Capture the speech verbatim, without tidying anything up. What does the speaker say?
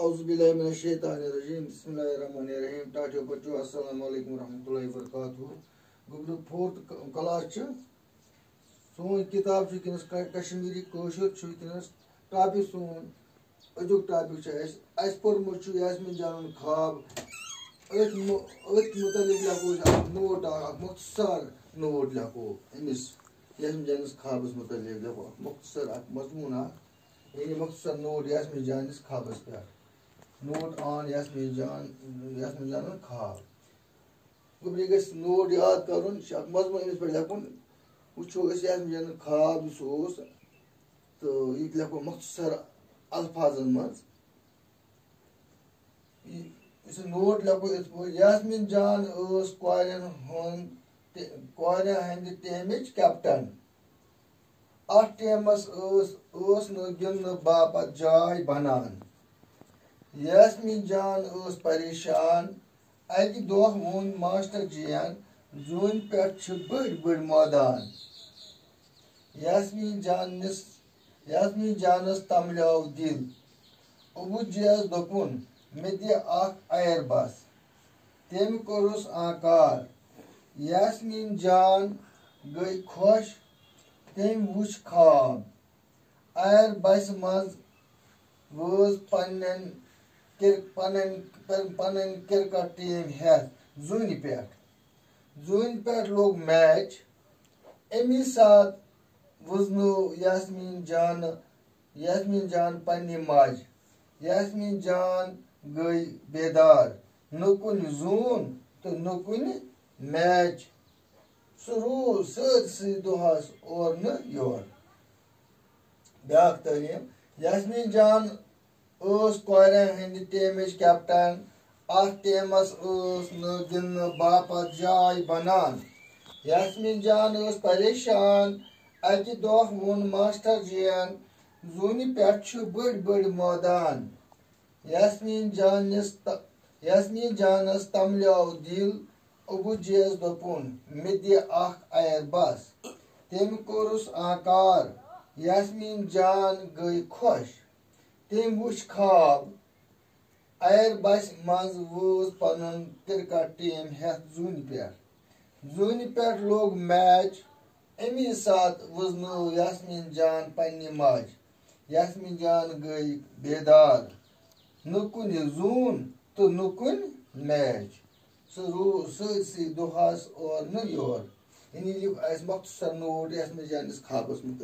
اعوذ باللہ من الشیطان الرجیم۔ بسم اللہ الرحمن الرحیم۔ ٹاٹھیو بچو، السلام علیکم ورحمۃ اللہ وبرکاتہ۔ گوٚبرٕ فورتھ ک-، کلاس چھُ۔ سون کِتاب چھُ وٕنکیٚنَس ک-، کشمیٖری کٲشُر چھُ وٕنکیٚنَس۔ ٹاپِک سون، أزیُک ٹاپِک چھُ اَسہِ، اَسہِ پوٚرمُت چھُ یاسمیٖن جانُن خواب۔ أتھۍ مُ-، أتھۍ مُتعلِق لیکھو أسۍ اَکھ نوٹ، اَکھ، اَکھ مۄختصر نوٹ لیکھو أمِس یاسمیٖن جانَس خوابَس مُتعلِق، لیکھو اَکھ مۄختصر، اَکھ مضموٗن اَکھ، یعنی مۄختصر نوٹ یاسمیٖن جانَس خوابَس پٮ۪ٹھ۔ نوٹ آن یاسمیٖن جان، یاسمیٖن جانُن خواب۔ گوٚبرِ گژھِ نوٹ یاد کَرُن، یہِ چھُ اَکھ مضموٗن أمِس پٮ۪ٹھ لیکھُن۔ وٕچھو أسۍ یاسمیٖن جانُن خواب یُس اوس، تہٕ یہِ تہِ لیکھو مۄختصر الفاظن منٛز۔ یہِ، یُس یہِ نوٹ لیکھو یِتھ پٲٹھۍ، یاسمیٖن جان ٲس کورٮ۪ن ہُنٛد تہِ، کورٮ۪ن ہٕنٛدِ ٹیمٕچ کیپٹن۔ اَتھ ٹیمس ٲس، ٲس نہٕ گِنٛدنہٕ باپتھ جاے بنان۔ یاسمیٖن جان ٲس پریشان۔ اَکہِ دۄہ ووٚن ماسٹر جِین، "زوٗنہِ پٮ۪ٹھ چھِ بٔڑۍ بٔڑۍ مٲدان۔" یاسمیٖن جانَس، یاسمیٖن جانَس تَملیو دِل۔ ابوٗ جِیَس دوٚپُن، "مےٚ دِ اَکھ اَیَر بَس۔" تٔمۍ کوٚرُس آنکار۔ یاسمیٖن جان گٔے خۄش۔ تٔمۍ وُچھ خواب۔ اَیَر بَسہِ منٛز وٲژ پنٛنٮ۪ن کِر-، پنٕنۍ، پن-، پنٕنۍ کرکٹ ٹیٖم ہٮ۪تھ زوٗنہِ پٮ۪ٹھ۔ زوٗنہِ پٮ۪ٹھ لوٚگ میچ۔ اَمی ساتہٕ وُزنٲو یاسمیٖن جانہٕ، یاسمیٖن جان پنٛنہِ ماجہِ۔ یاسمیٖن جان گٔے بیدار۔ نہٕ کُنہِ زوٗن تہٕ نہٕ کُنہِ میچ۔ سُہ روٗد سٲرسٕے دۄہَس اورٕ نہٕ یورٕ۔ بیٛاکھ تعلیٖم، یاسمیٖن جان ٲس کورٮ۪ن ہٕنٛدِ ٹیمٕچ کیپٹن۔ اَتھ ٹیمَس ٲس نہٕ گِنٛدنہٕ باپتھ جاے بنان۔ یاسمیٖن جان ٲس پریشان۔ اَکہِ دۄہ ووٚن ماسٹر جِین، "زوٗنہِ پٮ۪ٹھ چھِ بٔڑۍ بٔڑۍ مٲدان۔" یاسمیٖن جانَس ت-، یاسمیٖن جانَس تَملیو دِل۔ ابوٗ جِیَس دوٚپُن، "مےٚ دِ اَکھ اَیَر بَس۔" تٔمۍ کوٚرُس آنکار۔ یاسمیٖن جان گٔے خۄش۔ تٔمۍ وُچھ خواب۔ اَیَر بَسہِ منٛز وٲژ پنُن کرکٹ ٹیٖم ہٮ۪تھ زوٗنہِ پٮ۪ٹھ۔ زوٗنہِ پٮ۪ٹھ لوٚگ میچ۔ اَمی ساتہٕ وُزنٲو یاسمیٖن جان پنٛنہِ ماجہِ۔ یاسمیٖن جان گٔے بیدار۔ نہٕ کُنہِ زوٗن تہٕ نہٕ کُنہِ میچ۔ سُہ روٗد سٲرسٕے دۄہَس اورٕ نہٕ یورٕ۔ یعنی لیوٚکھ اَسہِ مۄختصر نوٹ یاسمیٖن جانِس خوابَس مُتعلِق۔